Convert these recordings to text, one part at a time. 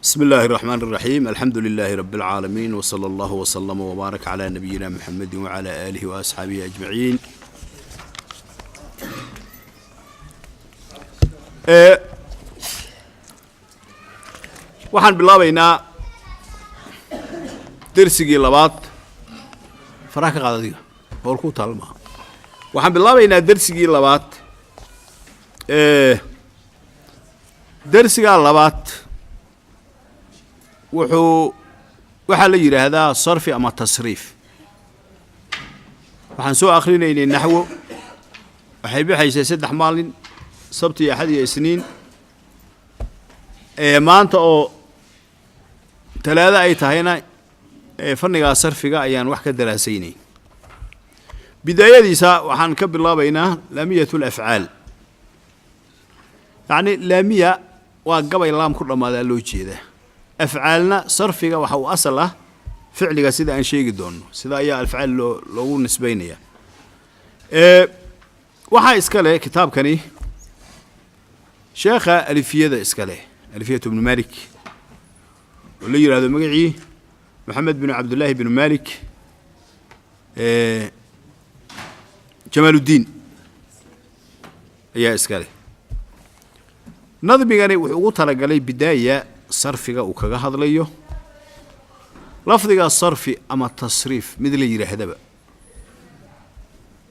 بسم الله الرحمن الرحيم، الحمد لله رب العالمين، وصلى الله وسلم وبارك على نبينا محمد وعلى آله وأصحابه أجمعين. Waxaan bilaabaynaa dersigii labaad. Faraha ka qaad, adiga howl ku taal maaha. Waxaan bilaabaynaa dersigii labaad. Dersigaa labaad waxaa la yidhaahdaa sarfi ama tasriif. Waxaan soo akhrinaynay naxwo, waxay baxaysay 3 maalin, sabti iyo axad iyo isniin. Maanta oo talaado ay tahayna, fannigaa sarfiga ayaan wax ka daraasaynay. Bidaayadiisa waxaan ka bilaabaynaa laamiyat alafcaal. Yacni laamiya waa gabay laam ku dhammaadaa loo jeedaa. Afcaalna sarfiga waxa uu asal ah ficliga, sida aan sheegi doonno, sida ayaa afcaal loogu nisbaynaya. Waxaa iska leh kitaabkani sheekha alifiyada iska leh, Alifiyatu Bnu Malik, oo la yidhahdo magacii Maxamed binu Cabdullaahi binu Malik Jamaaluddiin ayaa iska leh. Nadmigani wuxuu ugu talagalay bidaaya sarfiga uu kaga hadlayo. Lafdiga sarfi ama tasriif mid la yidhaahdaba,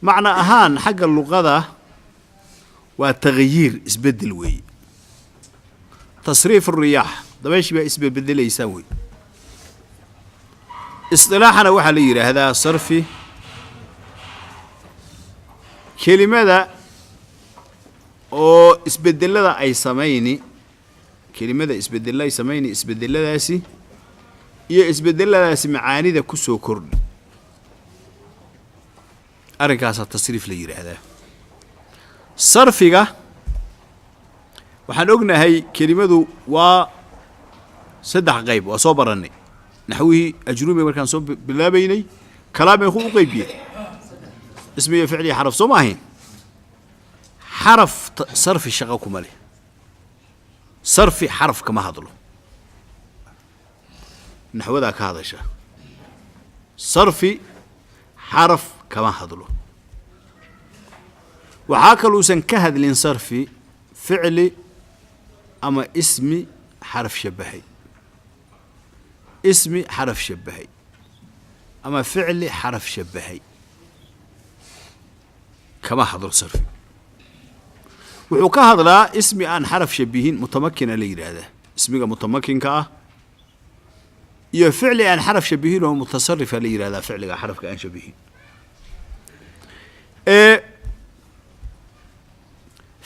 macna ahaan xagga luqada waa tagyiir, isbeddel weeye. Tasriif riyaax, dabayshii baa isbebedelaysaa wey. Isdilaaxana waxaa la yidhaahdaa sarfi kelimada oo isbedelada ay samayni, kelimada isbedella ay samayni, isbedeladaasi iyo isbedeladaasi macaanida ku soo kordhi, arrinkaasaa tasriif la yidhaahdaa. Sarfiga waxaan ognahay kelimadu waa saddex qayb, waa soo barannay naxwihii ajruumi markaan soo bilaabaynay. Kalaamay ku u qeybiyeen ismi iyo ficli iyo xaraf, soo ma ahayn? Xaraf sarfi shaqo kuma leh. Sarfi xaraf kama hadlo, naxwadaa ka hadasha. Sarfi xaraf kama hadlo. Waxaa kaluusan ka hadlin sarfi ficli ama ismi xaraf shabahay, ismi xaraf shabahay ama ficli xaraf shabahay kama hadlo. Sarfi wuxuu ka hadlaa ismi aan xaraf shabihin, mutamakina la yidhaahdaa, ismiga mutamakinka ah, iyo ficli aan xaraf shabihin oo mutasarifa la yidhahdaa, ficliga xarafka aan shabihin.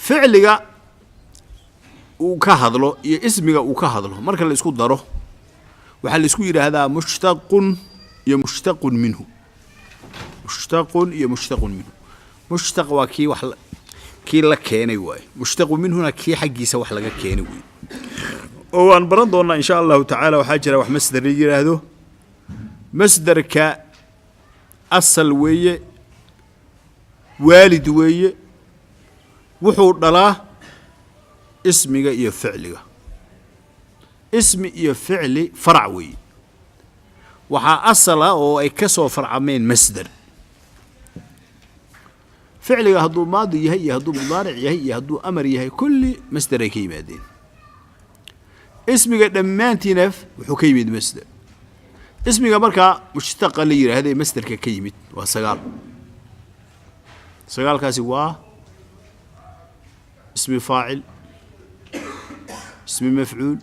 Ficliga uu ka hadlo iyo ismiga uu ka hadlo marka la isku daro waxaa la isku yidhaahdaa mushtaqun iyo mushtaqun minhu. Mushtaqun iyo mushtaqun minhu. Mushtaq waa kii wax kii la keenay waaye, mushtaqu minhuna kii xaggiisa wax laga keenay weeye, oo waan baran doonaa insha Allahu tacaala. Waxaa jira wax masder la yidhaahdo. Masderka asal weeye, waalid weeye, wuxuu dhalaa ismiga iyo ficliga. Ismi iyo ficli farac weeye, waxaa asala oo ay ka soo farcameen masder. Ficliga hadduu maadi yahay iyo hadduu mudaaric yahay iyo hadduu amar yahay, kulli masder ay ka yimaadeen. Ismiga dhammaantiina wuxuu ka yimid masder. Ismiga markaa mushtaqa la yidhaahda masderka ka yimid waa sagaal. Sagaalkaasi waa ismi faacil, ismi mafcuul,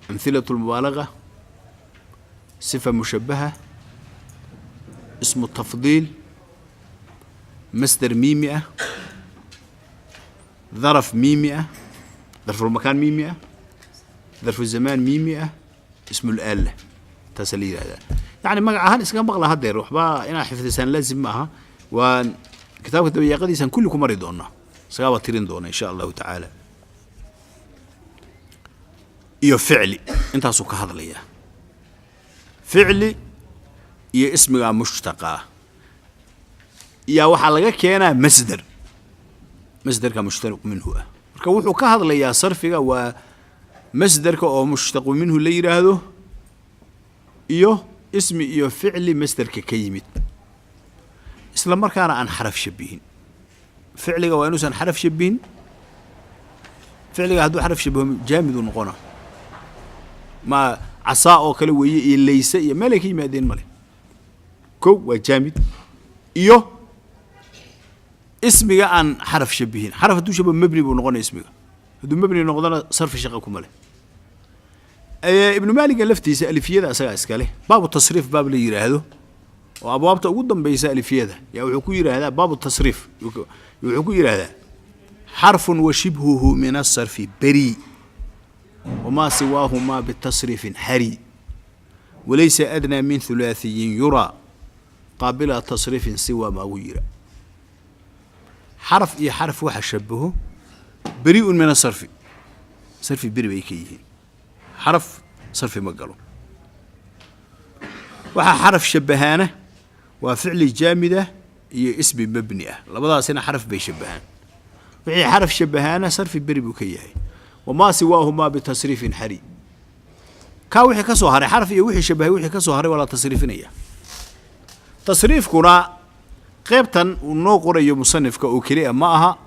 amhilatu lmubaalaga, sifa mushabaha, ismu tafdiil, masder miimi ah, daraf miimi ah, darfulmakaan miimi ah, darfu zamaan miimi ah, ismul aalla taasaa la yidhahdaa. Yani magac ahaan iskaga maqla haddeer, waxba inaad xifdisaan laazim ma aha. Waan kitaabka dabayaaqadiisaan kulli ku mari doonaa, isagaabaa tirin doona insha Allahu tacaala. Iyo ficli intaasuu ka hadlayaa. Ficli iyo ismiga mushtaqaa yaa waxaa laga keenaa masder, masderka mushtaq minhu ah. Marka wuxuu ka hadlayaa sarfiga waa Masderka oo mushtaqu minhu la yidhaahdo iyo ismi iyo ficli masderka ka yimid, isla markaana aan xaraf shabihin. Ficliga waa inuusan xaraf shabihin. Ficliga hadduu xaraf shabaho, jaamid uu noqona. Ma casaa oo kale weeye iyo layse iyo meelay ka yimaadeen male. Kow, waa jaamid. Iyo ismiga aan xaraf shabihin. Xaraf hadduu shabaho, mebni buu noqonaya. Ismiga hadduu mebni noqdona, sarfi shaqa kuma leh. Ibnu Maaliga laftiisa alifiyada isagaa iskale, baabu tasriif baab la yidhaahdo oo abwaabta ugu dambaysa alifiyada yaa wuxuu ku yidhaahdaa, baabu tasriif wuxuu ku yidhaahdaa: xarfun wa shibhuhu min asarfi beri, wamaa siwaahumaa bitasriifin xari, walaysa adnaa min hulaathiyin yuraa qaabila tasriifin siwa maa guyira. Xaraf iyo xaraf waxa shabaho beri'un min asarfi, sarfi beri bay ka yihiin. Xaraf sarfi ma galo. Waxaa xaraf shabahaana waa ficli jaamid ah iyo ismi mebni ah. Labadaasina xaraf bay shabahaan. Wixii xaraf shabahaana sarfi beri buu ka yahay. Wamaa siwaahumaa bitasriifin xari. Kaa wixii ka soo haray, xaraf iyo wixii shabahay wixii ka soo haray, waa la tasriifinaya. Tasriifkuna qeybtan uu noo qorayo musanifka oo keliya ma aha.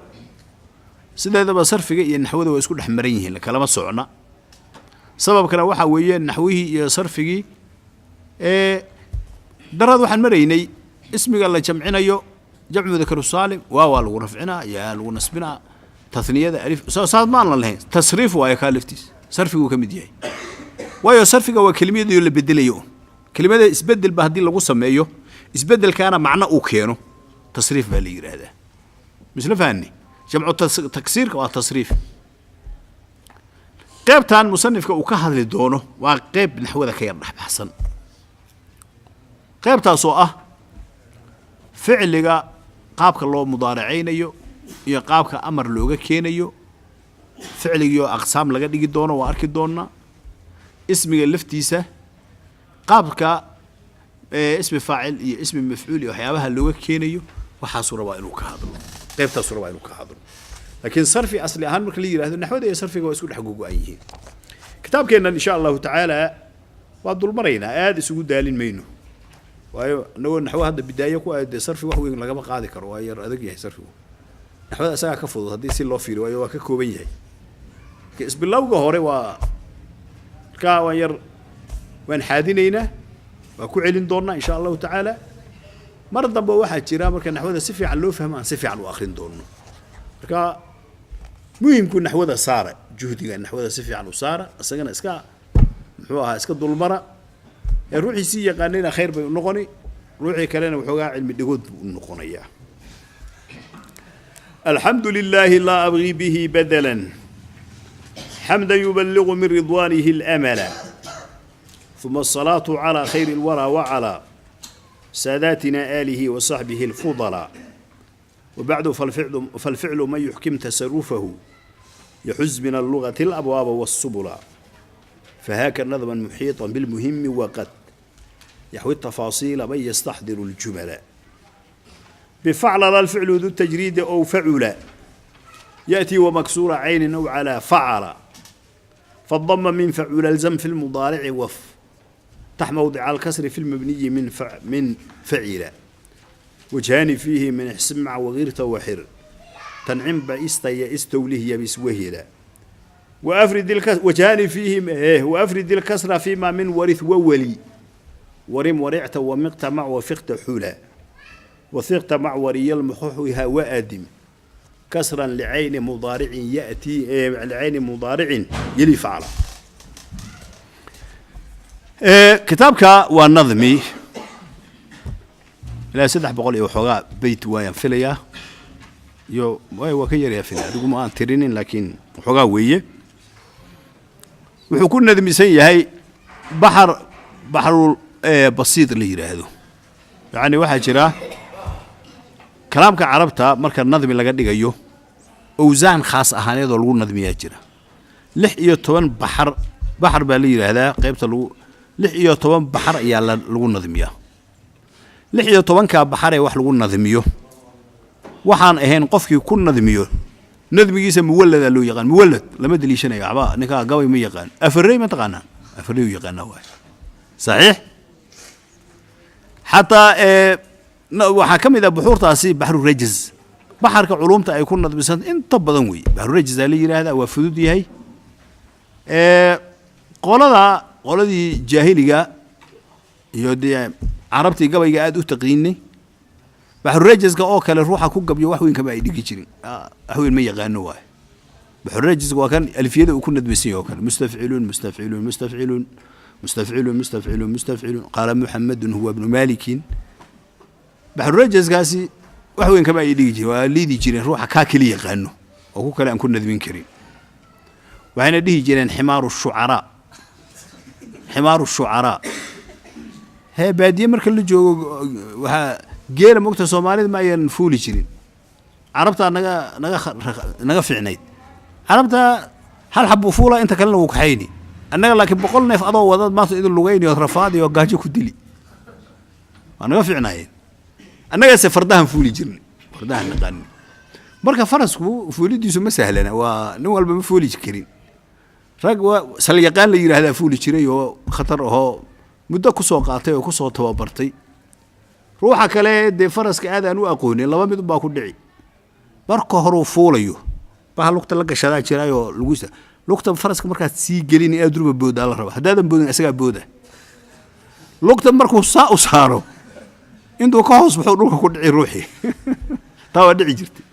Sideedaba sarfiga iyo naxwada waa isku dhex maran yihiin, kalama socna. Sababkana waxaa weeye naxwihii iyo sarfigii. Ee daraad waxaan maraynay ismiga la jamcinayo, jamcu mudakaru saalim, waa lagu rafcinaa, yaa lagu nasbinaa, tathniyada alif saas maan la lahayn. Tasriif waayo kaa laftiis, sarfiguu ka mid yahay. Waayo, sarfiga waa kelimadayo la bedelayo. Kelimada isbedel ba haddii lagu sameeyo, isbedelkaana macno uu keeno, tasriif baa la yidhaahdaa. Misla fahni? Jamcu taksiirka waa tasriif. Qeybtan musanifka uu ka hadli doono waa qeyb naxwada ka yar dhexbaxsan, qeybtaasoo ah ficliga qaabka loo mudaaracaynayo iyo qaabka amar looga keenayo. Ficligiioo aqsaam laga dhigi doono waa arki doonaa. Ismiga laftiisa qaabka ismi faacil iyo ismi mafcuul iyo waxyaabaha looga keenayo, waxaasuu rabaa inuu ka hadlo, qeybtaasuu rabaa inuu ka hadlo. Laakiin sarfi asli ahaan marka la yidhahdo, naxwada iyo sarfiga waa isku dhex gogo-an yihiin. Kitaabkeennan insha Allahu tacaala waa dulmaraynaa, aada isugu daalin mayno. Waayo, inagoo naxwo hadda bidaayo ku ah, dee sarfi wax weyn lagama qaadi karo, waa yar adag yahay sarfigu. Naxwada isagaa ka fudud haddii si loo fiiriyo, waayo waa ka kooban yahay. Marka isbilowga hore waa markaa waan yar waan xaadinaynaa, waa ku celin doonnaa insha Allahu tacaala. Mar dambe waxaa jira marka naxwada si fiican loo fahmo, aan si fiican u akrin doonno. Marka muhimku naxwada saara, juhdiga naxwada si fiican u saara, isagana iska muxuu ahaa, iska dulmara. Ee ruuxii sii yaqaanayna khayr bay u noqoni, ruuxii kalena waxoogaa cilmi dhigood buu u noqonayaa. الحمد لله لا أبغي به بدلا، حمدا يبلغ من رضوانه الأمل، ثم الصلاة على خير الورى وعلى ساداتنا آله وصحبه الفضلاء، وبعد، فالفعل من يحكم تصرفه يحز من اللغة الأبواب والسبل، فهاك نظما محيطا بالمهم وقد يحوي التفاصيل من يستحضر الجمل. بفعل لا الفعل ذو التجريد أو فعل يأتي ومكسور عين أو على فعل، فالضم من فعل الزم في المضارع، وافتح موضع الكسر في المبني من فعل. وجهان فيه من احسن مع وغيرت وحر تنعم بئست يئست وله يبس وهلا. وأفرد الكسر وجهان فيه إيه، وأفرد الكسر فيما من ورث وولي ورم ورعت ومقت مع وفقت حلا وثقت مع وري المحوها، وأدم كسرا لعين مضارع يأتي إيه، لعين مضارع يلي فعل. إيه، كتابك waa nadmi ilaa 300 iyo waxoogaa beyt waayaan filayaa, iyo waa ka yaryaa filaya, adigu ma aan tirinin, laakiin waxoogaa weeye. Wuxuu ku nadmisan yahay baxar, baxrul basiid la yidhaahdo. Yacni waxaa jira kalaamka Carabta marka nadmi laga dhigayo owsaan khaas ahaaneed oo lagu nadmiyaa jira. 16 baxar, baxar baa la yidhaahdaa qaybta lagu 16 baxar ayaa lagu nadmiyaa. 16-kaa baxaree wax lagu nadmiyo waxaan ahayn qofkii ku nadmiyo Nadmigiisa muwaladaa loo yaqaan. Muwalad lama deliishanayo waxba, ninkaa gabay ma yaqaan. Afarey ma taqaanaa? Afarey u yaqaanaa waay, saxiix. Xataa waxaa ka mid ah buxuurtaasi baxru rajaz, baxarka culumta ay ku nadmisan inta badan weeye. Baxru rajazaa la yidhaahdaa, waa fudud yahay. Qolada qoladii jaahiliga iyo dee carabtii gabayga aada u taqiinay, baxrurajazka oo kale ruuxa ku gabyo wax weyn kama ay dhigi jirin, wax weyn ma yaqaano waaye. Baxrurajazka waa kan alfiyada uu ku nadmisan yahay oo kale: mustafciluun, mustafciluun, mustafciluun, mustafciluun, mustafciluun, mustafciluun, qaala Muxamedun huwa ibnu Malikin. Baxrurajazkaasi wax weyn kama ay dhigi jirin, waa liidi jireen ruuxa kaa keli yaqaano oo ku kale aan ku nadmin karin. Waxayna dhihi jireen ximaaru shucaraa, ximaaru shucaraa. Hee, baadiye marka la joogo waxaa geela mogta Soomaalida ma ayan fuuli jirin. Carabtaa naga fiicnayd. Carabta hal xabbuu fuula, inta kalena wuu kaxayni. Annaga laakiin 100 neef adoo wadad maanta idin lugayni ood rafaadi oo gaajo ku dili. Waa naga fiicnaayeen. Annagaase fardahan fuuli jirnay, fardahan naqaani. Marka farasku fuulidiisu ma sahlana, waa nin walba ma fuuli karin. Rag waa salyaqaan la yidhaahdaa fuuli jiray oo khatar ahoo muddo kusoo qaatay oo kusoo tababartay. Ruuxa kale dee faraska aadaan u aqoonin, laba mid unbaa ku dhici. Marka horuu fuulayo baha lugta la gashadaa jiraayoo lagu lugta faraska markaad sii gelin inaad durba boodaa la raba. Haddaadan boodin, isagaa booda. Lugta markuu saa u saaro, intuu ka hoos baxuu dhulka ku dhici ruuxii. Taa waa dhici jirtay.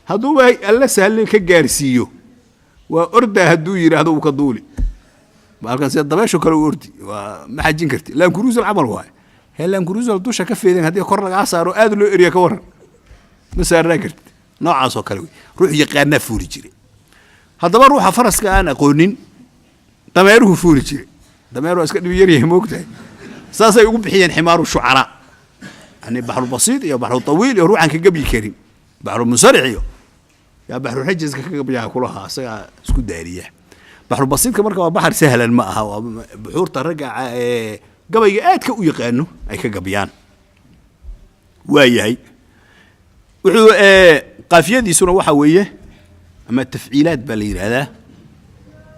Hadduuba Alla sahlin ka gaarsiiyo, waa ordaa. Hadduu yidhaahdo, uu ka duuli halkan sida dabeesho kale u ordi, waa ma xajin karti. Laankuruusal camal waaye. Hee, laankuruusal dusha ka feedan haddii kor lagaa saaro, aad loo eriya, ka waran? Ma saarnaa kartid. Noocaas oo kale wey. Ruux yaqaanaa fuuli jiray. Haddaba ruuxa faraska aan aqoonin, dameeruhu fuuli jiray. Dameer waa iska dhibi yaryahay, moogtahay? Saasay ugu bixiyeen ximaaru shucaraa, yani baxru basiid iyo baxru tawiil iyo ruuxaan ka gabyi karin, baxru munsaric iyo yaa baxru rajaska ka gabyaha kulahaa, isagaa isku daariya. Baxru basiidka marka waa baxar sahlan ma aha, waa buxuurta ragga ee gabayga aadka u yaqaano ay ka gabyaan. Waa yahay. Wuxuu qaafiyadiisuna waxaa weeye ama tafciilaad baa la yidhaahdaa: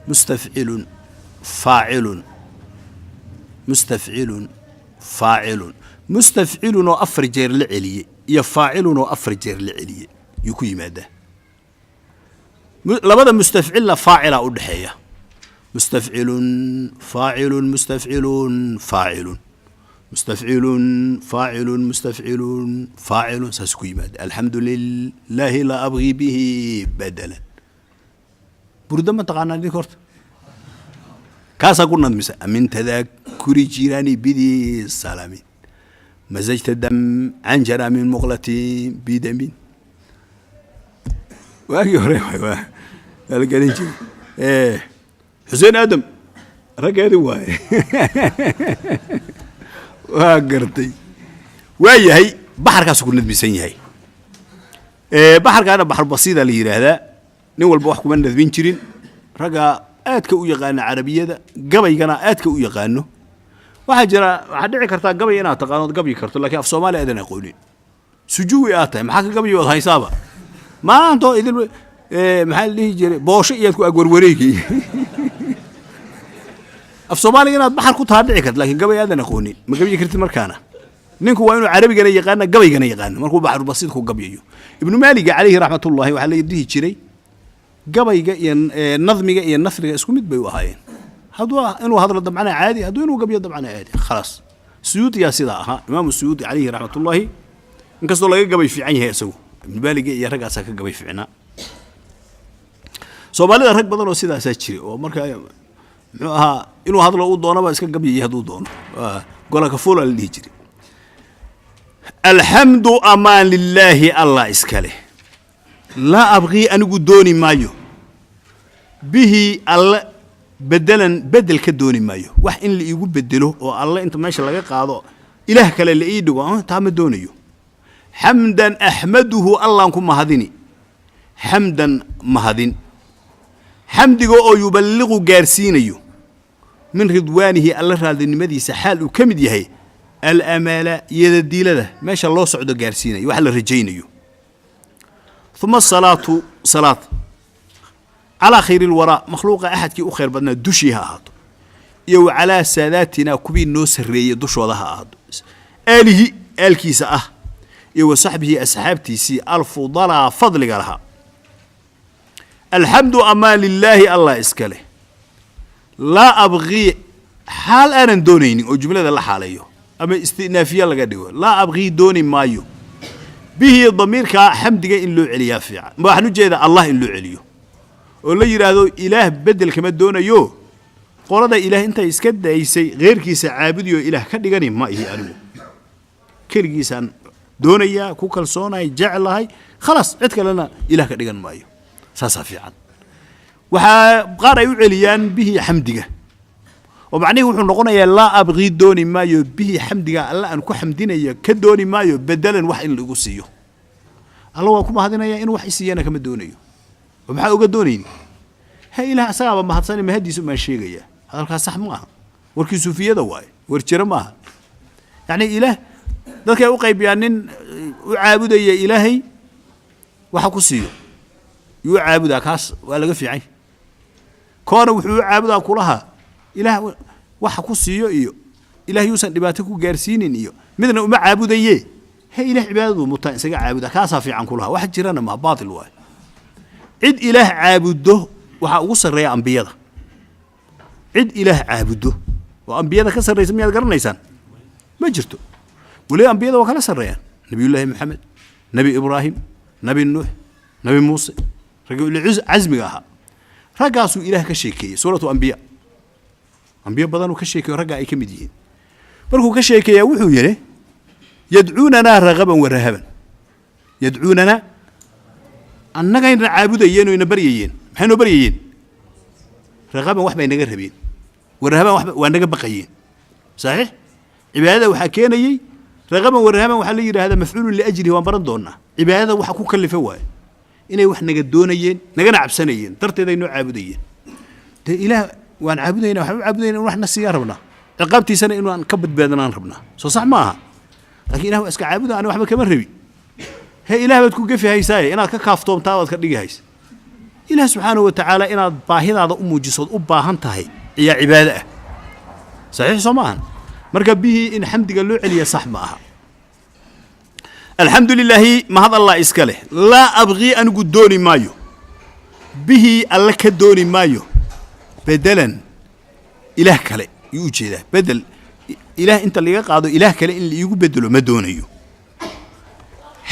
mustafcilun, faacilun, mustafcilun, faacilun, mustafcilun oo afar jeer la celiyey iyo faacilun oo afar jeer la celiyey yuu ku yimaadaa. Labada mustafcilna faacilaa u dhexeeya: mustafcilun, faacilun, mustafcilun, faacilun, mustafcilun, faacilun, mustafcilun, faacilun. Saas ku yimaada: alxamdu lilaahi laa abgii bihi badalan. Burdo ma taqaanaa idinka horta? Kaasaa ku nadmisa: amin tadakuri jiiraani bidi salamin mazajta dam canjara min muqlatin bidamin. Waagii hore waa la garan jiray. Xuseen Aadam raggeedi waaye, waa gartay. Waa yahay, baxarkaasu ku nadmisan yahay. Baxarkaana baxru basiida la yidhaahdaa. Nin walba wax kuma nadmin jirin. Ragga aadka u yaqaana carabiyada, gabaygana aadka u yaqaano. Waxaa jira, waxaa dhici kartaa gabay inaad taqaano ood gabyi karto, laakiin af Soomaali aadan aqoonin, sujuwi aad tahay. Maxaa ka gabyi ood haysaaba maanta oo idin? Maxaa la dhihi jiray? Boosho iyaad ku agwarwareegi. Af Soomaaliga inaad baxar ku taha dhici karta, lakin gabay aadan aqoonin ma gabyi kartid. Markaana ninku waa inuu carabigana yaqaana, gabaygana yaqaano markuu baxru basiid ku gabyayo. Ibnu Maaliga calayhi raxmatullahi waxaa la dhihi jiray gabayga iyo nadmiga iyo nasriga isku mid bay u ahaayeen. Hadduu inuu hadlo dabcana caadi, hadduu inuu gabyo dabcana caadi, khalaas. Suyuudiyaa sidaa ahaa, Imaamu Suyuudi calayhi raxmatullahi, inkastoo laga gabay fiican yahay isagu. Ibnu Maaliga iyo raggaasaa ka gabay fiicnaa. Soomaalida rag badan oo sidaasaa jiray oo marka muxuu ahaa inuu hadlo uu doonaba iska gabyayay hadduu doono. Gola kafuula la dhihi jiray. Alxamdu amaan lilaahi, Allah iskale. Laa abqii, anigu dooni maayo, bihi alle bedelan, bedel ka dooni maayo. Wax in la iigu bedelo oo alle inta meesha laga qaado ilaah kale la ii dhigo, taa ma doonayo. Xamdan axmaduhu, Allaan ku mahadini, xamdan mahadin, xamdiga oo yuballiqu gaarsiinayo min ridwaanihi, Alla raadinimadiisa xaal uu ka mid yahay, alamaala yadadiilada meesha loo socdo gaarsiinayo, wax la rajaynayo. Uma asalaatu salaad. Calaa khayri lwaraa, makhluuqa axadkii u khayr badnaa dushii ha ahaato, iyo wa calaa saadaatinaa, kuwii noo sarreeyey dushooda ha ahaato, aalihi, aalkiisa ah, iyo wa saxbihi, asxaabtiisii, alfudalaa, fadliga lahaa. Alxamdu, amaan, lilaahi, Allah iska leh. Laa abqii, xaal aanan doonaynin oo jumlada la xaalayo ama istinaafiye laga dhigo. Laa abqii, dooni maayo. Bihi damiirkaa xamdiga in loo celiyaa fiican. Waxaan u jeedaa Allah in loo celiyo oo la yidhaahdo Ilaah bedel kama doonayo. Qolada Ilaah intay iska daysay kheyrkiisa caabudiyo Ilaah ka dhigani ma ihi anigu. Keligiisaan doonayaa, ku kalsoonahay, jeclahay, khalaas, cid kalena Ilaah ka dhigan maayo. Saasaa fiican. Waxaa qaar ay u celiyaan bihi xamdiga oo macnihii wuxuu noqonayaa: laa abqii, dooni maayo, bihi xamdiga, Alla aan ku xamdinayo ka dooni maayo, bedelan, wax in lagu siiyo. Alla waan ku mahadinaya, inuu wax isiiyana kama doonayo. Oo maxaa uga doonayni? Ha, Ilaah asagaaba mahadsanay, mahadiisa umaan sheegaya. Hadalkaas sax ma aha. Warkii suufiyada waaye, war jiro ma aha. Yacni Ilaah dadkay u qaybiyaan nin u caabudaya Ilaahay waxa ku siiyo yuu u caabudaa, kaas waa laga fiicay. Koona wuxuu u caabudaa kulaha Ilaah waxa ku siiyo iyo Ilaah yuusan dhibaato ku gaarsiinin iyo midna uma caabudaye. He, Ilaah cibaadadu mutaa isaga caabuda, kaasaa fiican kulaha. Wax jirana ma, baatil waaye. Cid Ilaah caabuddo waxaa ugu sarreeya ambiyada. Cid Ilaah caabuddo oo ambiyada ka sarreysa miyaad garanaysaan? Ma jirto. Weliba ambiyada waa kala sarreeyaan: Nabiyullaahi Maxamed, Nebi Ibraahim, Nebi Nuux, Nebi Muuse, ragga uli casmiga ahaa. Raggaasuu Ilaah ka sheekeeyey suuratu ambiya. Ambiyo badanuu ka sheekeeyo, ragga ay ka mid yihiin. Markuu ka sheekeeyaa wuxuu yidhi: yadcuunanaa ragaban wa rahaban. Yadcuunanaa, annagayna caabudayeen oo ina baryayeen. Maxay noo baryayeen? Ragaban, wax bay naga rabeen, wa rahaban, wax waa naga baqayeen. Saxiix, cibaadada waxaa keenayey ragaban wa rahaban. Waxaa la yidhahdaa mafcuulun liajlihi, waan baran doonaa. Cibaadada waxa ku kalifa waaye inay wax naga doonayeen, nagana cabsanayeen, darteed ay noo caabudayeen. Dee Ilaah waan caabudayna, waxaan u caabudayna in wax na siiyaan rabnaa, ciqaabtiisana inaan ka badbaadnaan rabnaa. Soo sax ma aha? Laakiin Ilah waa iska caabuda, ani waxba kama rabi. He, Ilaah baad ku gefi haysaaye, inaad ka kaaftoomtaa baad ka dhigi haysa. Ilaah subxaanahu wa tacaala inaad baahidaada u muujisood u baahan tahay ayaa cibaado ah. Saxiix soo ma ahan? Marka bihii in xamdiga loo celiya sax ma aha. Alxamdu lilaahi, mahad Allah iska leh. Laa abqii, anigu dooni maayo, bihii, Alle ka dooni maayo, bedelan, Ilaah kale yuu u jeedaa. Bedel Ilaah inta laga qaado Ilaah kale in la iigu bedelo ma doonayo.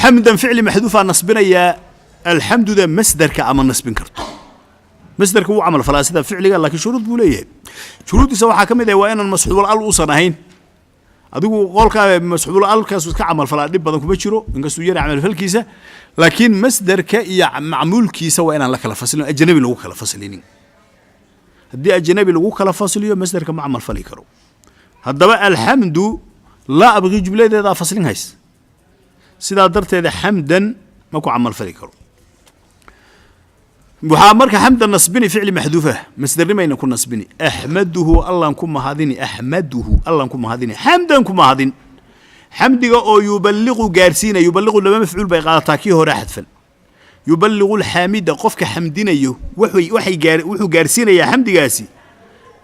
Xamdan, ficli maxduufaa nasbinayaa alxamduda. Masderka ama nasbin karto, masderka wuu camal falaa sida ficliga, laakiin shuruud buu leeyahay. Shuruuddiisa waxaa ka mid ah waa inaan masxuubul al uusan ahayn. Adigu qolkaa masxuubul alkaas iska camal falaa, dhib badan kuma jiro, inkastuu yara camalfalkiisa. Laakiin masderka iyo macmuulkiisa waa inaan la kala faslin, ajnabi lagu kala faslinin. Haddii ajnabi lagu kala fasliyo, masderka ma camal fali karo. Haddaba alxamdu laa abqii jumladeedaa faslin hays, sidaa darteeda xamdan ma ku camal fali karo. Waxaa marka xamdan nasbini ficli maxduufah, masdernimayna ku nasbini. Axmaduhu, Allan ku mahadini. Axmaduhu, Allan ku mahadini. Xamdan, ku mahadin, xamdiga oo yuballiqu, gaarsiinaya. Yuballiqu laba mafcuul bay qaadataa, kii hore xadfan. Yuballiqu alxaamida, qofka xamdinayo waxay gaar wuxuu gaarsiinayaa xamdigaasi,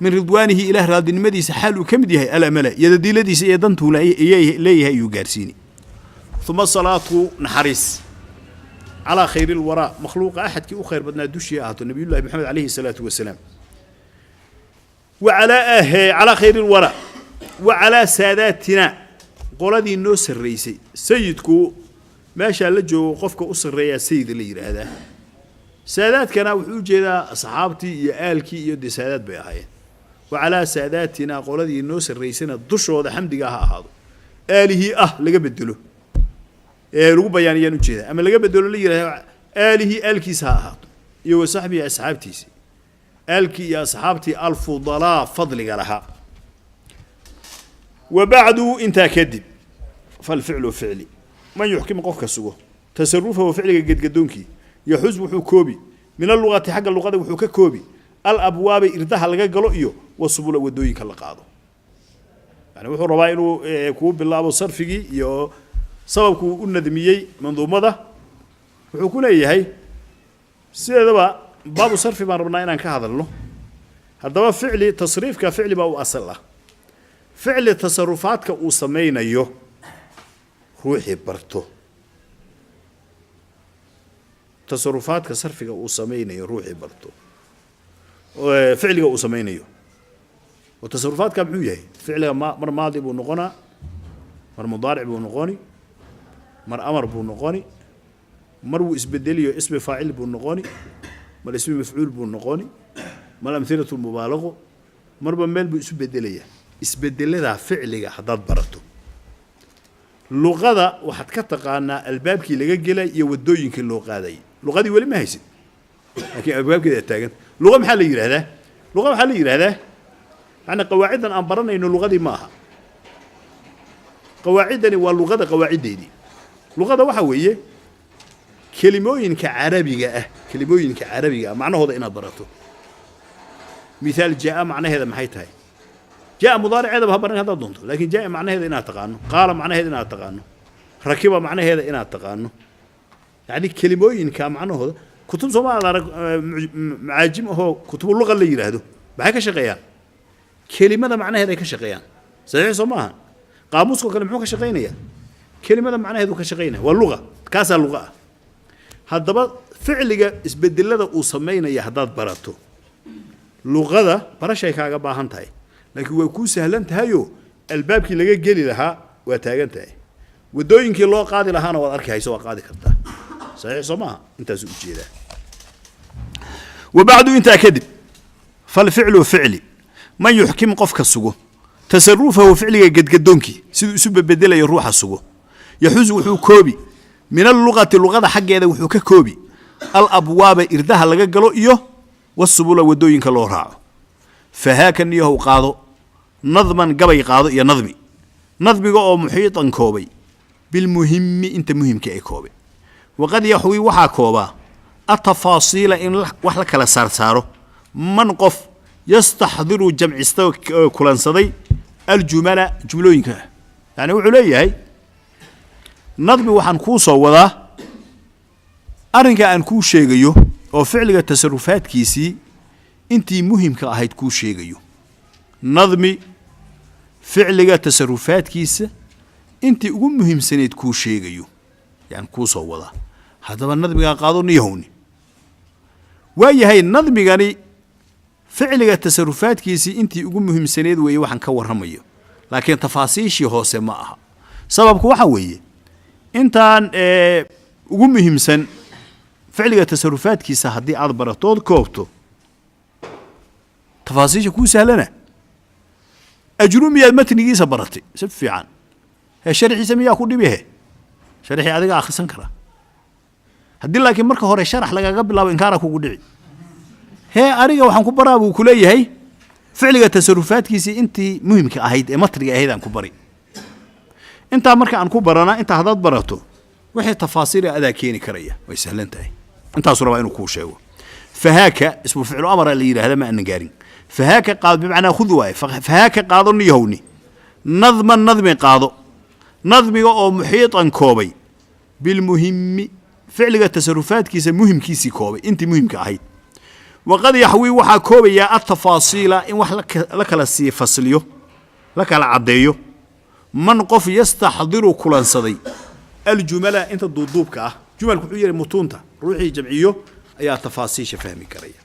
min ridwaanihi, Ilaah raadinimadiisa xaal uu ka mid yahay, alamala, yadadiiladiisa iyo dantuu leeyahay ayuu gaarsiini. Uma salaatu, naxariis, calaa khayri lwaraa, makhluuqa axadkii u khayr badnaa dushii ahaato, Nabiyullahi Maxamed calayhi salaatu wasalaam. Wacalaa calaa khayri lwaraa wa calaa saadaatina, qoladii noo sarraysay. Sayidku meeshaa la joogo qofka u sarreeyaa sayid la yidhaahdaa. Saadaadkana wuxuu u jeedaa asxaabtii iyo aalkii iyo dee saadaad bay ahaayeen. Wa calaa saadaatina, qoladii noo sarraysayna dushooda xamdigaa ha ahaado. Aalihii ah laga bedelo ee lagu bayaaniyaan ujeeda, ama laga bedelo, la yidhahdo aalihii, aalkiisa ha ahaato, iyo wa saxbihi, asxaabtiisi, aalkii iyo asxaabtii, alfudalaa, fadliga lahaa. Wa bacdu, intaa kadib, falficlu, ficli, man yuxkim, qofka sugo, tasarufahu, ficliga gedgadoonkii, yaxus, wuxuu koobi, min allugati, xagga luqada wuxuu ka koobi, alabwaaba, irdaha laga galo, iyo wasubula, wadooyinka la qaado. Yani wuxuu rabaa inuu kuu bilaabo sarfigii iyo sababkuu u nadmiyey manduumada. Wuxuu ku leeyahay sideedaba Baabu sarfi baan rabnaa inaan ka hadalno. Haddaba ficli tasriifka ficli baa u asal ah. Ficli tasarufaadka uu samaynayo ruuxii barto, tasarufaadka sarfiga uu samaynayo ruuxii barto, ficliga uu samaynayo oo tasarufaadka muxuu yahay? Ficliga ma mar maadi buu noqonaa, mar mudaaric buu noqoni, mar amar buu noqoni, mar wuu isbedeliyo ismi faacil buu noqoni, mar ismi mafcuul buu noqoni, mar amhilatu mubaalaqo, marba meel buu isu bedelaya. Isbedeladaa ficliga haddaad barato, luqada waxaad ka taqaanaa albaabkii laga gelay iyo waddooyinkii loo qaadayay. Luqadii weli ma haysid, laakiin albaabkeeda taagan. Luqa maxaa la yidhahdaa? Luqa waxaa la yidhahdaa, macnaa, qawaaciddan aan baranayno luqadii ma aha. Qawaaciddani waa luqada qawaaciddeedii. Luqada waxaa weeye kelimooyinka carabiga ah, kelimooyinka carabiga ah macnahooda inaad barato. Mithaal, jaa macnaheeda maxay tahay? Jaa mudaariceedaba ha baran haddaad doonto, laakiin jaa macnaheeda inaad taqaano, qaala macnaheeda inaad taqaano, rakiba macnaheeda inaad taqaano, yacni kelimooyinka macnahooda. Kutub Soomaaliya arag macaajim ahoo kutubu luqa la yidhaahdo, maxay ka shaqeeyaan? Kelimada macnaheeda ay ka shaqeeyaan, saxiix soo maaha? Qaamuuskoo kale muxuu ka shaqeynayaa? Kelimada macnaheedu ka shaqeynaya. Waa luqa, kaasaa luqa ah. Haddaba ficliga isbedelada uu samaynaya haddaad barato, luqada barashay kaaga baahan tahay, laakiin waa kuu sahlan tahayoo albaabkii laga geli lahaa waa taagan tahay, waddooyinkii loo qaadi lahaana waad arki hayso, waa qaadi kartaa, saxiix soo maaha? Intaasuu ujeedaa. Wabacdu, intaa kadib, falficlu ficli man yuxkim qofka sugo tasarufahu, ficliga gedgadoonkii siduu isu bedelayo ruuxa sugo, yaxuzu wuxuu koobi min alluqati, luqada xaggeeda wuxuu ka koobi alabwaaba, irdaha laga galo, iyo wasubula, waddooyinka loo raaco. Fahaaka niyahow qaado nadman, gabay qaado iyo nadmi, nadmiga oo muxiitan koobay bilmuhimi, inta muhimka ay koobay. Waqad yaxwi waxaa koobaa atafaasiila, in wax la kala saarsaaro, man qof yastaxdiru jamcista oo kulansaday aljumala, jumlooyinka. Yani wuxuu leeyahay, nadmi waxaan kuu soo wadaa arrinka aan kuu sheegayo oo ficliga tasarufaadkiisii intii muhimka ahayd kuu sheegayo. Nadmi ficliga tasarufaadkiisa intii ugu muhiimsanayd kuu sheegayo yaan kuu soo wadaa. Haddaba nadmigaa qaado niyahowni. Waa yahay, nadmigani ficliga tasarufaadkiisii intii ugu muhiimsaneyd weeye waxaan ka warramayo, laakiin tafaasiishii hoose ma aha. Sababku waxa weeye, intaan ugu muhiimsan ficliga tasarufaadkiisa haddii aad baratood koobto, tafaasiisha kuu sahlana. Ajrumiyaad matnigiisa baratay si fiican, hee, sharxiisa miyaa ku dhibi? He, sharxii adiga akhrisan kara. Haddii laakiin marka hore sharax lagaga bilaabo, inkaara kugu dhici. Hee, aniga waxaan ku baraa buu ku leeyahay ficliga tasarufaadkiisii intii muhimka ahayd ee matniga ahayd aan ku bari. Intaa marka aan ku barana, intaa haddaad barato, wixii tafaasiila adaa keeni karaya, way sahlan tahay. Intaasuu rabaa inuu kuu sheego. Fahaaka ismu ficlu amara la yidhaahda, ma aanan gaarin. Fahaaka qaado, bimacnaa khud waaye. Fahaaka qaado niyahowni nadman, nadmi qaado, nadmiga oo muxiitan koobay bilmuhimi, ficliga tasarufaadkiisa muhimkiisii koobay, intii muhimka ahayd. Waqad yaxwii waxaa koobayaa atafaasiila, in wax la kala sii fasliyo, la kala caddeeyo, man qof yastaxdiru kulansaday aljumala, inta duuduubka ah. Jumalku wuxuu yihi mutuunta ruuxii jamciyo ayaa tafaasiisha fahmi karaya.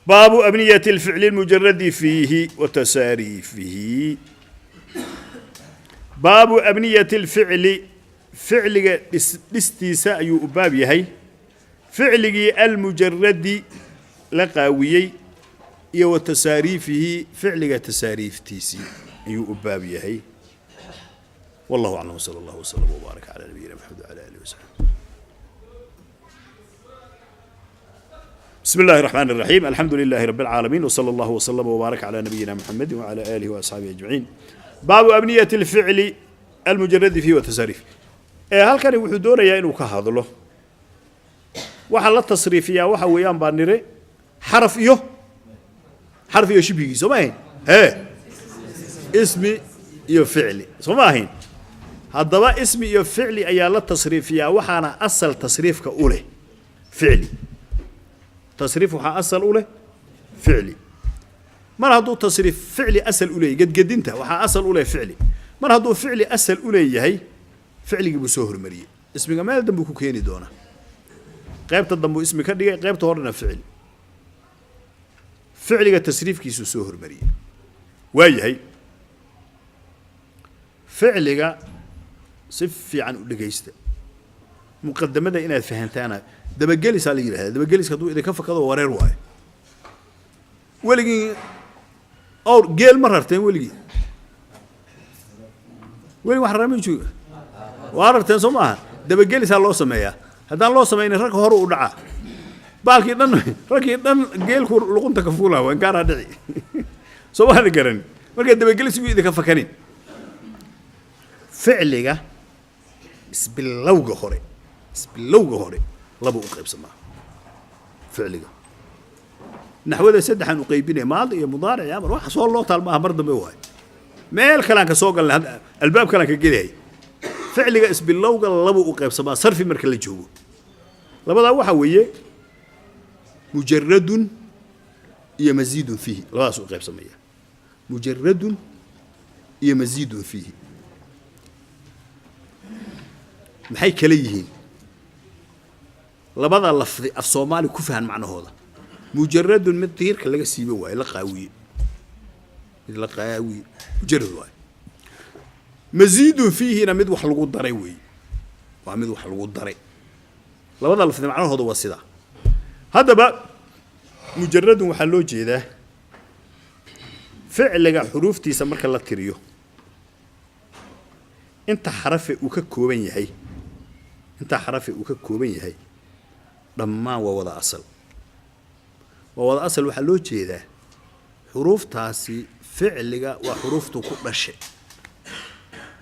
Baabu abniyati alficli almujaradi fiihi wa tasaariifihi. Baabu abniyati alficli, ficliga dhistiisa ayuu u baab yahay, ficligii almujaradi la qaawiyey, iyo wa tasaariifihi, ficliga tasaariiftiisii ayuu u baab yahay. Wallahu aclam, sala allahu wasalam wbaarak calaa nabiyina maxamed wcala alihi wasaxbi. بسم الله الرحمن الرحيم، الحمد لله رب العالمين، وصلى الله وسلم وبارك على نبينا محمد وعلى آله وأصحابه أجمعين. باب أبنية الفعل المجرد فيه وتساريف. Halkani wuxuu doonayaa inuu ka hadlo waxa la tasriifiyaa. Waxa weeyaan baa nire xaraf iyo xaraf iyo shibhigii, soo ma ahayn? Hee, ismi iyo ficli, soo ma ahayn? Haddaba ismi iyo ficli ayaa la tasriifiyaa, waxaana asal tasriifka u leh ficli. Tasriif waxaa asal u leh ficli. Mar hadduu tasriif ficli asal u leeyahay, gedgedinta waxaa asal u leh ficli. Mar hadduu ficli asal u leeyahay, ficligii buu soo hormariyey. Ismiga meel dambuu ku keeni doonaa. Qaybta dambuu ismi ka dhigay, qaybta horena ficli. Ficliga tasriifkiisuu soo hormariyey. Waa yahay, ficliga si fiican u dhegaysta. Muqadamada inaad fahantaana dabagelisaa la yidhahda. Dabageliska hadduu idinka fakado, wareer waayo. Weligii awr geel ma rarteen? Weligii welig wax rarama jooga? Waa rarteen, soo maaha? Dabagelisaa loo sameeyaa. Haddaan loo samaynin, ragga hore u dhacaa baalkii dhan, raggii dhan geelku luqunta ka fuulaa, waan gaaraa dhici. Soo maada garan? Marka dabagelis buu idinka fakanin. Ficliga isbilowga hore laba u qaybsamaa. Ficliga naxwada saddexaan u qaybinaya: maadi iyo mudaaric iyo amar. Wax soo loo taal maaha, mar dambe waayo, meel kalaan ka soo galnay, hadda albaab kalaan ka gelahay. Ficliga isbilowga laba u qaybsamaa sarfi marka la joogo. Labadaa waxaa weeye mujaradun iyo masiidun fiihi. Labadaas u qaybsamaya, mujaradun iyo masiidun fiihi. Maxay kala yihiin labada lafdi? Af Soomaali ku fahan macnahooda. Mujaradun mid diirka laga siibo waaye, la qaawiye, mid la qaawiye mujarad waaye. Masiidun fiihina mid wax lagu daray weeye, waa mid wax lagu daray. Labada lafdi macnahooda waa sidaa. Haddaba mujaradun waxaa loo jeedaa ficliga xuruuftiisa marka la tiriyo, inta xarafe uu ka kooban yahay, inta xarafe uu ka kooban yahay dhammaan waa wada asal. Waa wada asal waxaa loo jeedaa xuruuftaasi ficliga waa xuruuftu ku dhashay.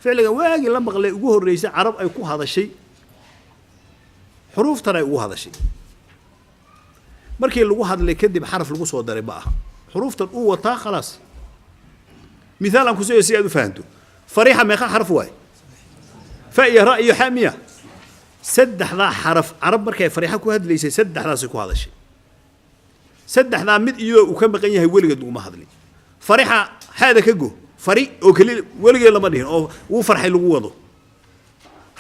Ficliga waagii la maqlay ugu horreysay Carab ay ku hadashay, xuruuftan ay ugu hadashay. Markii lagu hadlay kadib xaraf lagu soo daray ma aha, xuruuftan uu wataa, khalaas. Mithaal aan ku siiyo si aad u fahanto. Farixa meeqa xaraf waaye? Fa iyo ra iyo xa miya? Saddexdaa xaraf Carab markay farixa ku hadlaysay, saddexdaasay ku hadashay. Saddexdaa mid iyadoo uu ka maqan yahay weligeed laguma hadlin. Farixa xaada ka go, fari oo keli weligeed lama dhihin oo wuu farxay lagu wado.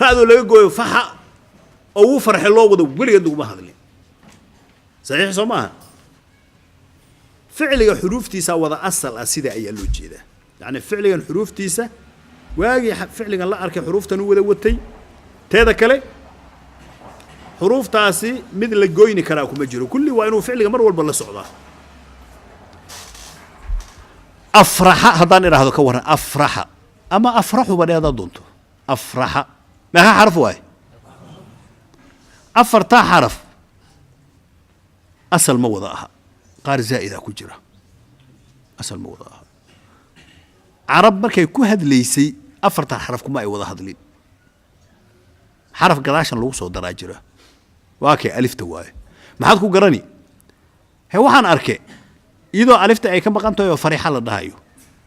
Ra'doo laga gooyo, faxa oo wuu farxay loo wado, weligeed laguma hadlin. Saxiix soo maaha? Ficliga xuruuftiisa wada asal ah, sida ayaa loo jeedaa. Yacni ficligan xuruuftiisa waagii ficligan la arkay xuruuftan u wada watay. Teeda kale, xuruuftaasi mid la goyni karaa kuma jiro. Kulli waa inuu ficliga mar walba la socdaa. Afraxa haddaan idhaahdo ka warran? Afraxa ama afraxuba dhe haddaad doonto. Afraxa meeqa xaraf waaye? Afartaa xaraf asal ma wada aha, qaar zaa'ida ku jira. Asal ma wada aha. Carab markay ku hadlaysay afartan xaraf kuma ay wada hadlin. Xaraf gadaashan lagu soo daraa jira. Waa kay? Alifta waaye. Maxaad ku garani? He, waxaan arke iyadoo alifta ay ka maqan tahay oo farixa la dhahayo,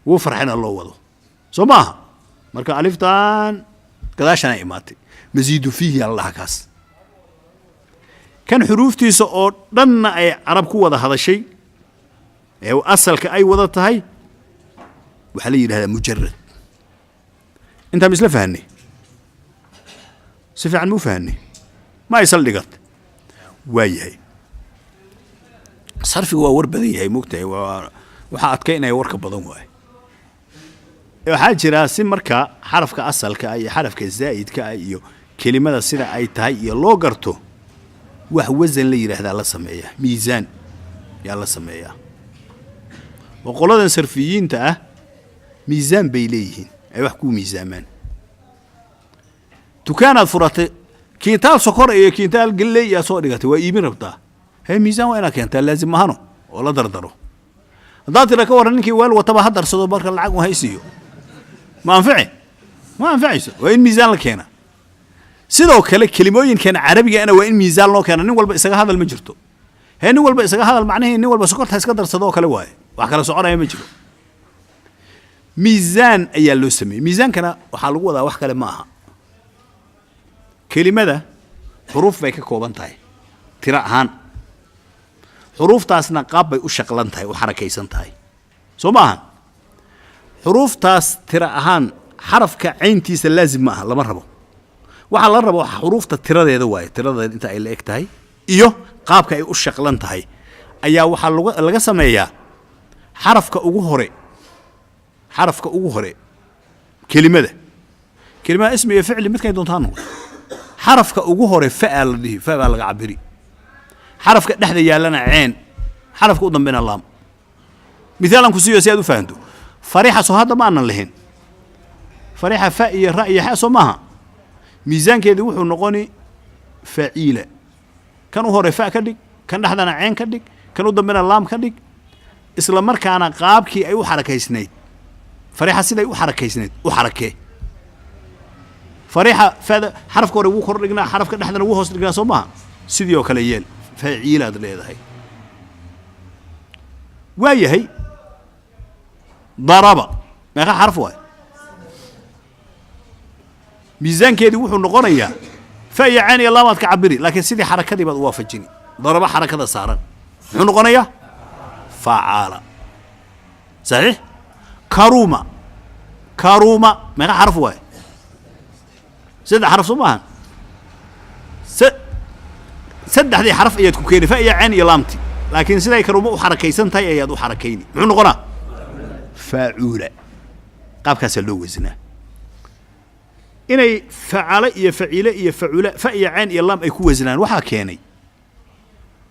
wuu farxina loo wado. Soo ma aha? Marka aliftan gadaashan ay imaatay, masiidu fiihi aa la dhahaa kaas. Kan xuruuftiisa oo dhanna ay Carab ku wada hadashay ee asalka ay wada tahay waxaa la yidhahdaa mujarad. Intaan ma isla fahanay? Si fiican ma u fahanay? Ma isla dhigat? Waa yahay. Sarfigu waa war badan yahay, mogtahay? Waa waxaa adkaynaya warka badan waaye. Waxaa jira si marka xarafka asalka ah iyo xarafka zaa'idka ah iyo kelimada sida ay tahay iyo loo garto, wax wasan la yidhaahdaa la sameeyaa, miisaan yaa la sameeyaa. Oo qoladan sarfiyiinta ah miisaan bay leeyihiin ay wax ku miisaamaan. Dukaanaad furatay, kiintaal sokor iyo kiintaal galley yaa soo dhigatay, waa iibin rabtaa. Hee, miisaan waa inaad keentaa, laazim mahano oo la dardaro. Haddaad tira ka warran, ninkii weel wataba ha darsado, marka lacag un haysiiyo, ma anfici, ma anfacayso. Waa in miisaan la keena. Sidoo kale kelimooyinkan Carabigana waa in miisaan loo keena. Nin walba isaga hadal ma jirto. Hee, nin walba isaga hadal macnihii nin walba sokorta iska darsado oo kale waaye, wax kala soconaya ma jiro. Miisaan ayaa loo sameeyey. Miisaankana waxaa lagu wadaa wax kale ma aha, kelimada xuruuf bay ka kooban tahay tiro ahaan, xuruuftaasna qaab bay u shaqlan tahay, u xarakaysan tahay, soo ma ahan? Xuruuftaas tiro ahaan xarafka cayntiisa laazim ma aha, lama rabo. Waxaa la rabo xuruufta tiradeeda waaye, tiradeeda inta ay la eg tahay iyo qaabka ay u shaqlan tahay ayaa waxaa laga sameeyaa xarafka ugu hore, xarafka ugu hore kelimada. Kelimada ismi iyo ficli midkay doontaa noqoto, xarafka ugu hore fa'aa la dhihi, fa baa laga cabiri, xarafka dhexda yaallana ceen, xarafka u dambena laam. Mithaalan ku siiyo si aad u fahanto. Farixa soo hadda ma aanan lahayn farixa fa iyo ra iyo xa, soo maaha? Miisaankeedii wuxuu noqoni faciila. Kan u hore fa ka dhig, kan dhexdana ceen ka dhig, kan u dambena laam ka dhig. Isla markaana qaabkii ay u xarakaysnayd farixa, siday u xarakaysnayd u xarakee. Farixa fada xarafka hore wuu kor dhignaa, xarafka dhexdana wuu hoos dhignaa, soo maaha? Sidii oo kale yeel, faciilaad leedahay. Waa yahay. Daraba meeqa xaraf waay? Miisaankeedii wuxuu noqonayaa fa iyo ceen iyo laamaad ka cabiri, laakiin sidii xarakadii baad u waafajini. Daraba xarakada saaran muxuu noqonayaa? Facaala. Saxiix. Karuma, karuma meeqa xaraf waay? Saddex xaraf, soo maahan? Saddexdii xaraf ayaad ku keeni, fa iyo ceen iyo laamti, laakiin siday karuma u xarakaysan tahay ayaad u xarakayni. Muxuu noqonaa? Faacuula. Qaabkaasaa loo wasnaa. Inay facale iyo faciile iyo facula fa iyo ceen iyo laam ay ku wasnaan waxaa keenay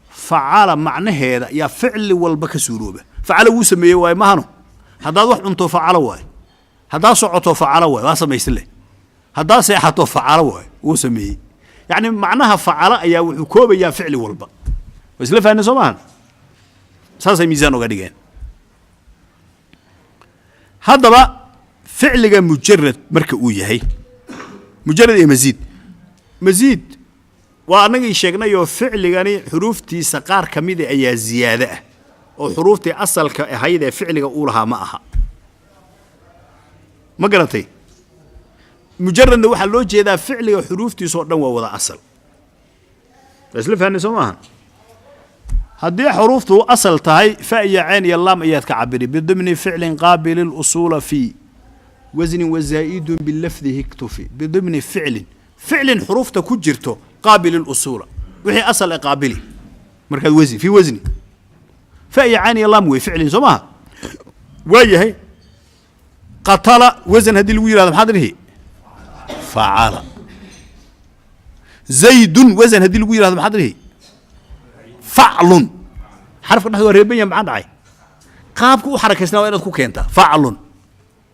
facala macnaheeda yaa ficli walba ka suurooba. Facala wuu sameeyey waaye, mahano? Haddaad wax cunto facalo waaye, haddaad socoto facalo waaye, waa samaysan leh, haddaad seexato facalo waaye, wuu sameeyey. Yacni macnaha facala ayaa wuxuu koobayaa ficli walba. Waa isla fahneen, soo maahan? Saasay miisaan uga dhigeen. Haddaba ficliga mujarad marka uu yahay, mujarad iyo masiid, masiid waa annagii sheegnayoo ficligani xuruuftiisa qaar ka mida ayaa ziyaado ah oo xuruuftii asalka ahayd ee ficliga uu lahaa ma aha. Ma garatay? Mujaradna waxaa loo jeedaa ficliga xuruuftiisa oo dhan waa wada asal. Waa isla fahnay, soo maaha? Haddii xuruuftu asal tahay, fa iyo ceen iyo laam ayaad ka cabiri. Bidimni ficlin qaabili lusuula fii wasnin wazaa'idun bilafdihi iktufi. Bidimni ficlin, ficlin xuruufta ku jirto qaabil lusuula, wixii asal e qaabili markaad wasni fii wasni, fa iyo ceen iyo laam wey ficlin, soo maaha? Waa yahay. Qatala wasan haddii lagu yihahdo maxaad dhihi? Facala. Zaydun wasan haddii lagu yihahdo maxaad dhihi? Faclun. Xarafka dhexda waa reeban yahay, maxaa dhacay? Qaabka u xarakaysnaa waa inaad ku keentaa faclun.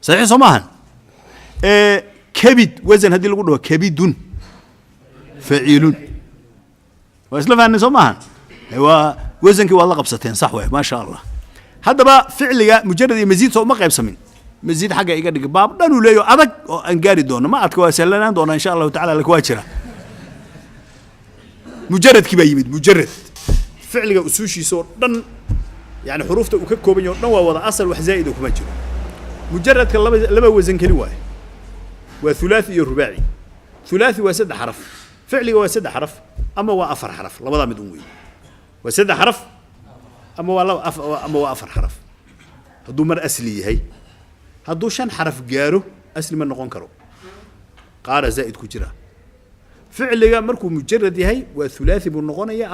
Saxiix, soo maahan? Kabid wasan haddii lagu dhaho, kabidun, faciilun. Waa isla fahnay, soo maahan? Waa wasankii waad la qabsateen, sax waay, maasha Allah. Haddaba ficliga mujarad iyo masiid soo uma qaybsamin. Masiid xagga iga dhig, baab dhan uu leeyo adag oo aan gaari doono. Ma adka, waa sahlanaan doonaa insha Allahu tacala, laakiin waa jira. Mujaradkii baa yimid. Mujarad ficliga usuushiisa oo dhan, yani xuruufta uu ka kooban yahay o dhan waa wada asal, wax zaa'ida kuma jiro. Mujaradka laba wasan keli waaye, waa thulaathi iyo rubaaci. Thulaathi waa saddex xaraf, ficliga waa saddex xaraf ama waa afar xaraf, labadaa mid un wey. Waa saddex xaraf ama waa laba ama waa afar xaraf hadduu mar asli yahay. Hadduu shan xaraf gaaro asli ma noqon karo, qaara zaa'id ku jira. Ficliga markuu mujarad yahay waa thulaathi buu noqonaya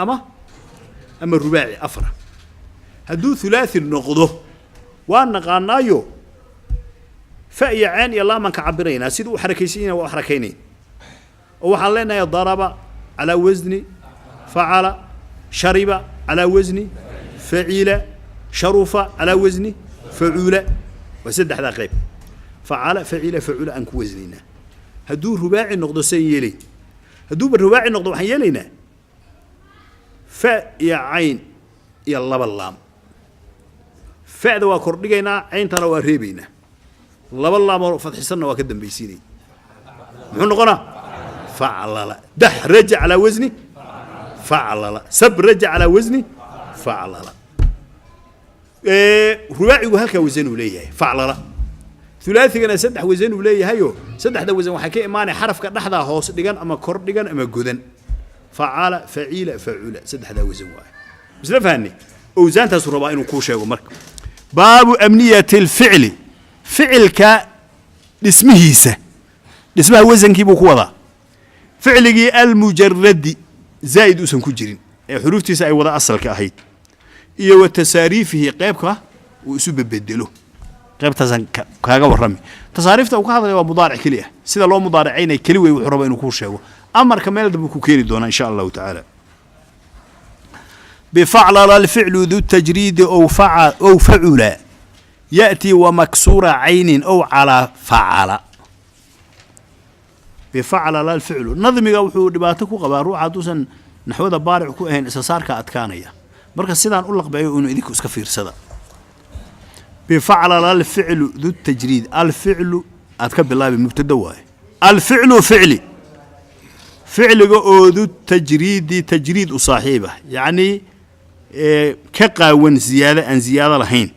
ama rubaaci, afara. Hadduu thulaathi noqdo waa naqaanaayo, fa iyo ceen iyo laamaan ka cabiraynaa, siduu u xarakaysan yahay waa u xarakaynayn, oo waxaan leenahay daraba calaa wasni facala, shariba calaa wasni faciila, sharufa calaa wasni facuula. Waa saddexdaa qayb, facala, faciila, facuula aan ku wasnaynaa. Hadduu rubaaci noqdo saan yeelayn? Hadduuba rubaaci noqdo waxaan yeelaynaa fa iyo cayn iyo laba laam. Fa'da waa kordhigaynaa, cayntana waa reebaynaa, laba laamoo fadxisanna waa ka dambaysiinay. Muxuu noqonaa? Faclala. Daxraja calaa wasni faclala, sabraja calaa wasni faclala. Rubaacigu halkaa wasan uu leeyahay, faclala. Hulaathigana saddex wasan uu leeyahayo, saddexda wasan waxay ka imaanaya xarafka dhexdaa, hoos dhigan ama kor dhigan ama godan. Facala, faciila, facula, saddexdaa wasan waaye. Misla fahanay? Owsaantaasuu rabaa inuu kuu sheego. Marka baabu amniyati alficli, ficilka dhismihiisa, dhismaha wasankii buu ku wadaa. Ficligii almujaradi, zaa'id uusan ku jirin, ee xuruuftiisa ay wada asalka ahayd, iyo wa tasaariifihi, qeybka uu isu bedbedelo, qaybtaasaan kaaga warrami. Tasaariifta uu ka hadlaya waa mudaaric keli ah, sida loo mudaaricaynaya keli wey. Wuxuu rabaa inuu kuu sheego amarka meel dambe ku keeni doonaa, insha Allahu tacaala. Bifaclala alficlu du tajriidi ow faca ow facula ya'tii wamaksuura caynin ow calaa facala. Bifaclala alficlu, nadmiga wuxuu dhibaato ku qabaa ruuxa hadduusan naxwada baaric ku ahayn, isa saarka adkaanaya. Marka sidaan u laqbeeyo inuu idinku iska fiirsada. Bifaclala alficlu du tajriid, alficlu aad ka bilaabi, mubtado waaye. Alficlu ficli, ficliga oo du tajriidi, tajriid u saaxiiba, yacnii ka qaawan ziyaado, aan ziyaado lahayn.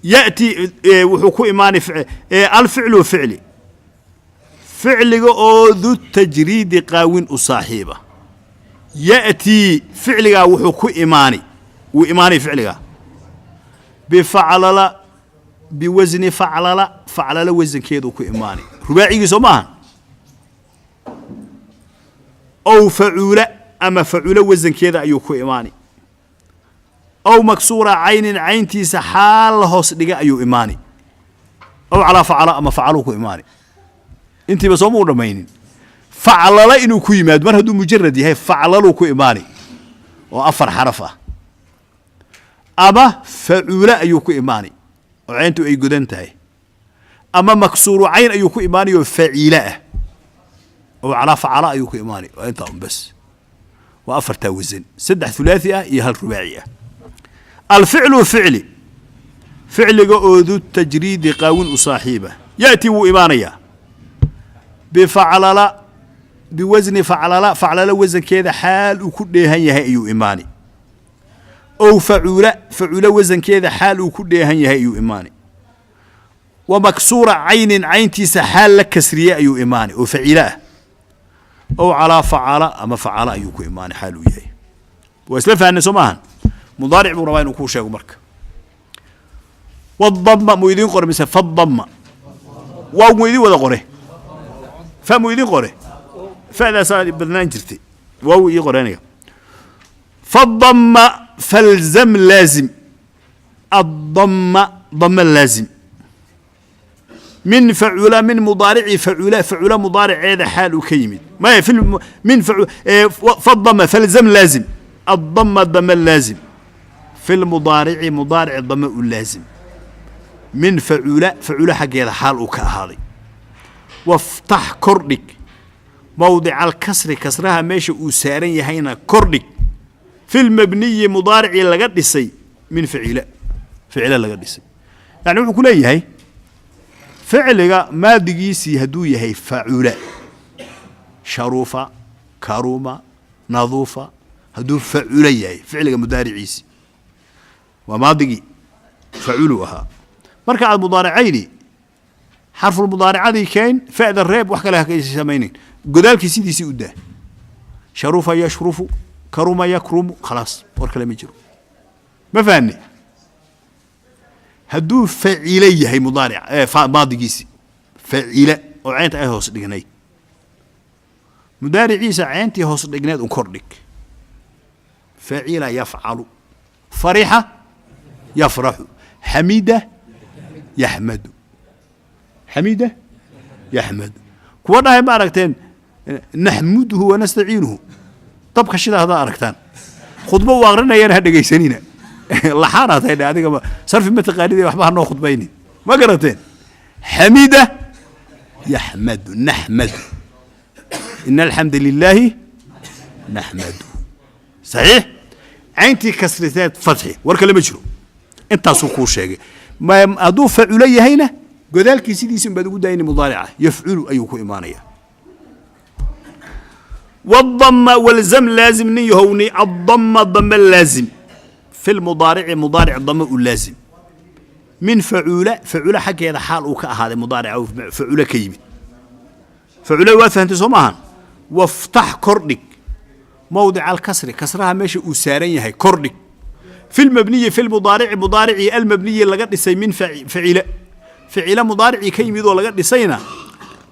Ya'ti, wuxuu ku imaanay alficlu ficli, ficliga oo du tajriidi, qaawin u saaxiiba. Ya'tii, ficligaa wuxuu ku imaani, wuu imaanay ficligaa bifaclala, biwasni faclala, faclala wasankeeduu ku imaanay, rubaacigii soo maaha? Ow facuula, ama facuulo wasankeeda ayuu ku imaani. Ow maksuura caynin, cayntiisa xaal la hoos dhiga ayuu imaani. Ow calaa facala, ama facaluu ku imaani. Intiiba sooma u dhammaynin? Faclala inuu ku yimaado mar hadduu mujarad yahay, faclaluu ku imaani oo afar xaraf ah, ama facuule ayuu ku imaani oo cayntu ay godan tahay, ama maksuuru cayn ayuu ku imaani oo faciile ah, oo calaa facala ayuu ku imaani. Waa intaa un bas, waa afartaa wasan, saddex hulaathi ah iyo hal rubaaci ah. Alficlu ficli, ficliga oo du tajriidi, qaawin u saaxiiba, ya'ti, wuu imaanayaa bifaclala, biwasni faclala, faclala wasankeeda xaal uu ku dheehan yahay ayuu imaani. Ow facuula, facuula wasankeeda xaal uu ku dheehan yahay ayuu imaani. Wa maksuura caynin, cayntiisa xaal la kasriye ayuu imaani oo faciile ah. Ow calaa facala, ama facala ayuu ku imaani xaal uu yahay. Waa isla fahanay, soo maahan? Mudaaric buu rabaa inuu kuu sheego. Marka wadama muu idiin qore mise fadama? Waaw muu idiin wada qore? Fa muu idiin qore? Fadaasaa badnaan jirtay, waaw ii qoranaya. Fadama falzam laazim addama, dama laazim min facula, min mudaarici facula, facula mudaariceeda xaal uu ka yimid. Maya fi min fadama falzam laazim addama, dama laazim fi lmudaarici, mudaaric dama u laazim, min facula, facula xaggeeda xaal uu ka ahaaday. Waftax, kordhig, mowdica alkasri, kasraha meesha uu saaran yahayna kordhig, fi lmabniyi, mudaaricii laga dhisay, min facila, ficila laga dhisay. Yani wuxuu ku leeyahay, ficliga maadigiisii hadduu yahay facula, sharufa, karuma, naduufa, hadduu facula yahay ficliga mudaariciisi, waa maadigii faculu ahaa. Marka aad mudaaracayni, xarfulmudaaracadii keen, fa'da reeb, wax kale ha samaynin, godaalkii sidiisii u daa. Sharufa yashrufu, karuma yakrumu, khalaas, war kale ma jiro. Ma fahanne? Hadduu facile yahay mudaaric maadigiisi facile oo ceynta ay hoos dhignayd, mudaariciisa ceyntii hoos dhigneed un kor dhig. Facila yafcalu, farixa yafraxu, xamida yaxmadu, xamida yaxmadu. Kuwa dhahay ma aragteen? Naxmuduhu wanastaciinuhu. Dabka shida haddaad aragtaan khudbo uu akrinayana, ha dhegaysanina, laxaanaad haydha. Adiga sarfi ma taqaanide, waxba ha noo khudbaynin. Ma garateen? Xamida yaxmadu, naxmadu, ina alxamda lilaahi naxmadu. Saxiix, cayntii kasriteed fatxi, war kale ma jiro. Intaasuu kuu sheegay. Hadduu faculo yahayna, godaalkii sidiisi un baad ugu daayni, mudaarica yafculu ayuu ku imaanaya. Wadama walzam laazim nin yahowni addama, dama laazim fi lmudaarici, mudaaric dama u laazim. Min facuula, facuula xaggeeda xaal uu ka ahaaday mudaarica facuula ka yimid. Facuula waad fahantay, soo maahan? Waftax, kordhig, mowdica alkasri, kasraha meesha uu saaran yahay kordhig, fi lmabniyi, fi lmudaarici, mudaaricii, almabniyi laga dhisay, min facila, ficila mudaaricii ka yimid oo laga dhisayna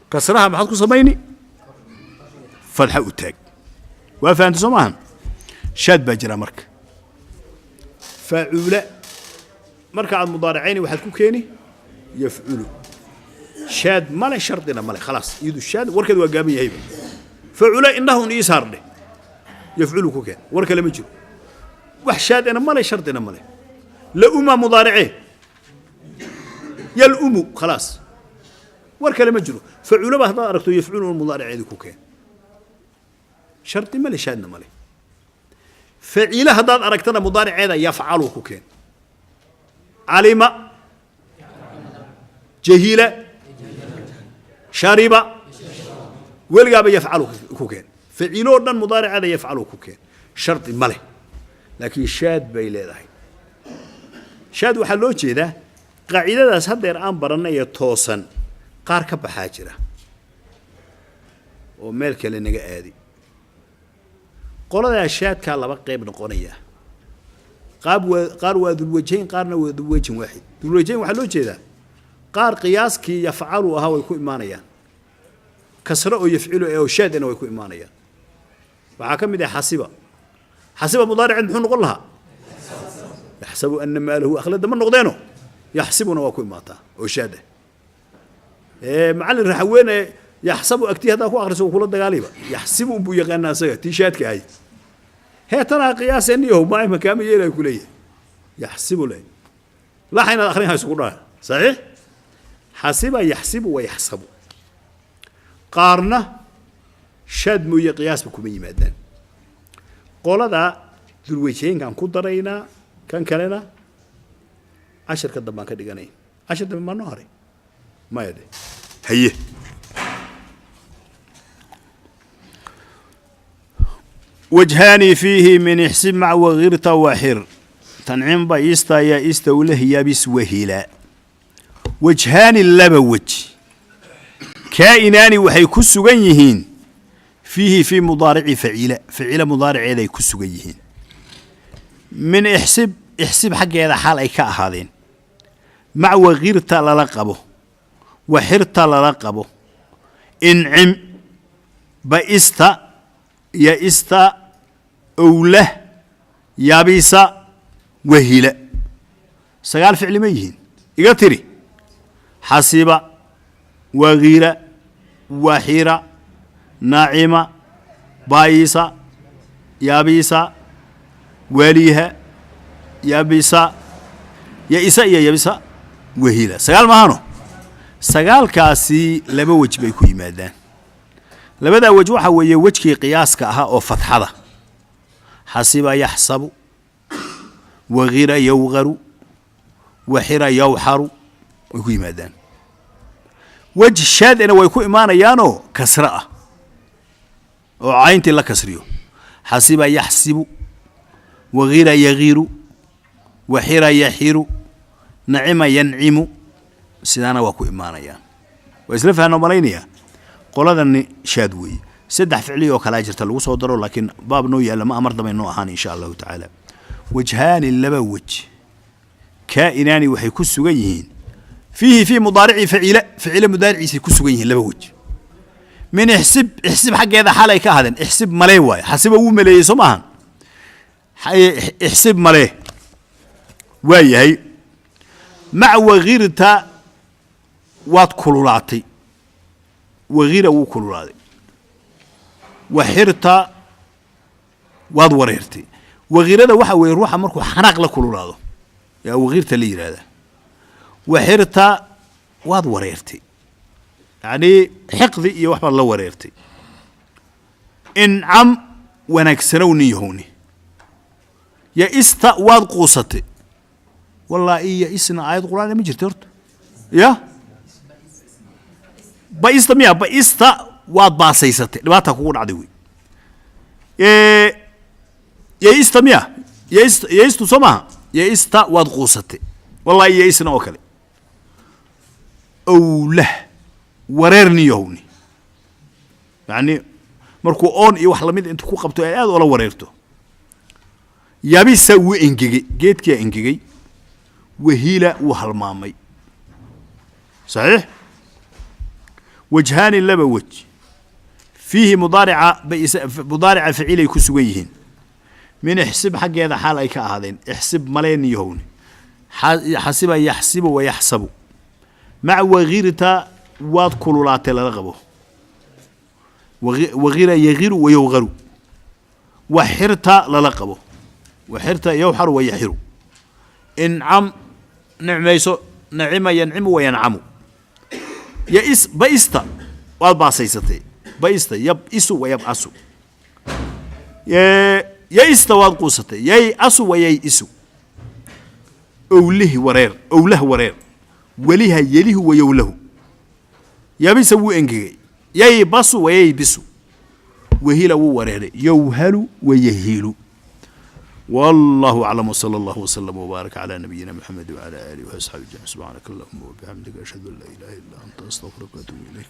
kasraha maxaad ku samayni? Fadxa u taag. Waa fahantay, soo maahan? Shaad baa jira. Marka facuula marka aad mudaaracayni, waxaad ku keeni yafculu. Shaad male, shardina male, khalaas. Iyadu shaad warkeed waa gaaban yahayba. Facula indhaha un ii saar dheh, yafculu ku keen, war kale ma jiro. Wax shaadina male, shardina male. La'uma mudaaracee yalumu, khalaas, war kale ma jiro. Faculaba haddaad aragto, yafculu un mudaariceedi ku keen, shardi male, shaadna male. Facila haddaad aragtana, mudaariceeda yafcalu ku keen. Calima, jahila, shariba, weligaaba yafcalu ku keen. Faciloo dhan mudaariceeda yafcalu ku keen, shardi ma leh, laakiin shaad bay leedahay. Shaad waxaa loo jeedaa qaacidadaas haddeer aan barannay ee toosan qaar ka baxaa jira oo meel kale naga aadi. Qoladaa shaadkaa laba qayb noqonaya. Qaab waa qaar waa dulwajhayn, qaarna waa dulwajhin waaxid. Dulwajhayn waxaa loo jeedaa qaar qiyaaskii yafcalu ahaa way ku imaanayaan, kasre oo yafcilu ee oo shaadina way ku imaanayaan. Waxaa ka mid ah xasiba. Xasiba mudaariceed muxuu noqon lahaa? Yaxsabu ana maalahu akhlada ma noqdeeno? Yaxsibuna waa ku imaataa oo shaad ah. Macallin raxaweene yaxsabu agtii haddaa ku akhriso, wuu kula dagaaliba. Yaxsibu unbuu yaqaanaa isaga tii shaadka ahay. Heetanaa qiyaaseniyahow maa makaama yeelay ku leeyahay. Yaxsibu le laxa inaad akhrin hayso ku dhaha. Saxiix, xasiba yaxsibu wa yaxsabu. Qaarna shaad mooye qiyaasba kuma yimaadaan. Qolada dulwejeenkaan ku daraynaa, kan kalena cashirka dambaan ka dhiganay. Cashir dambe maa noo haray? Maya de. Haye, wajhaani fiihi min ixsib mac wagirta waxir tancim baista ya istawleh yabis wahila. Wajhaani, laba wej, kaa'inaani, waxay ku sugan yihiin, fiihi, fii mudaarici faciila, faciila mudaariceeday ku sugan yihiin, min ixsib, ixsib xaggeeda xaal ay ka ahaadeen, mac wagirta lala qabo, waxirta lala qabo, incim, ba'ista, yaista, owlah, yabisa, wahila. Sagaal ficli ma yihiin? Iga tiri: xasiba, wagira, waxira, nacima, bayisa, yabisa, waliha, yabisa, yaisa iyo yabisa, wahila. Sagaal maahano? Sagaalkaasi laba wej bay ku yimaadaan. Labadaa wej waxaa weeye wejkii qiyaaska ahaa oo fatxada, xasiba yaxsabu, wagira yowgaru, waxira yowxaru, way ku yimaadaan. Wej shaadina way ku imaanayaanoo kasre ah oo cayntii la kasriyo, xasiba yaxsibu, wagira yagiru, waxira yaxiru, nacima yancimu, sidaana waa ku imaanayaan. Waa isla fahno malaynayaa. Qoladani shaad weeye. Saddex ficli oo kalaa jirta lagu soo daro, laakiin baab noo yaalla ma amar damay noo ahaan, insha Allahu tacaala. Wajhaani, laba wej, kaa'inaani, waxay ku sugan yihiin, fiihi, fii mudaarici faciila, faciila mudaariciisay ku sugan yihiin laba wej, min ixsib, ixsib xaggeeda xaal ay ka ahaadeen. Ixsib malee waaye. Xasiba wuu maleeyey, soo maahan? Ixsib malee waa yahay. Mac wagirta, waad kululaatay, wagira wuu kululaaday, waxirta, waad wareertay. Wagirada waxa weeye ruuxa markuu xanaaq la kululaado yaa wagirta la yidhaahdaa. Waxirta, waad wareertay, yacnii xiqdi iyo wax baad la wareertay. Incam, wanaagsanow nin yahowni. Ya-ista, waad quusatay. Wallaahi ya-isna aayad qur-aan ma jirta horta. Ya baista miya? Baista, waad baasaysatay, dhibaata kugu dhacday wey. Yaista miya? Yaistu soo maaha? Yaista, waad quusatay. Wallahi yaisna oo kale. Owlah wareerniyahowni, yacni markuu oon iyo wax lamid intu ku qabto ay aad oola wareerto. Yabisa wuu engegey, geedkiyaa engegey. Wahiila wuu halmaamay. Saxiix. Wajhaani, laba wej, fiihi mudaarica bay mudaarica ficilay ku sugan yihiin, min ixsib xaggeeda xaal ay ka ahaadeen. Ixsib maleyniyahowni, xasiba yaxsibu wayaxsabu, maca waghirta waad kululaatay lala qabo, waghira yagiru wayowgaru, waxirta lala qabo, waxirta yowxaru wayaxiru. Incam nicmayso, nacima yancimu wayancamu. Yais baista waad baasaysatay, baista yabisu wayabasu. Yaista waad quusatay, yayasu wayayisu. Owlihi wareer, owlah wareer, weliha yelihu wayowlahu. Yabisa wuu engegay, yaybasu wayaybisu. Wahila wuu wareeray, yowhalu wayahilu. والله أعلم، وصلى الله وسلم وبارك على نبينا محمد وعلى آله وأصحابه أجمعين. سبحانك اللهم وبحمدك، أشهد أن لا إله إلا أنت، أستغفرك وأتوب إليك.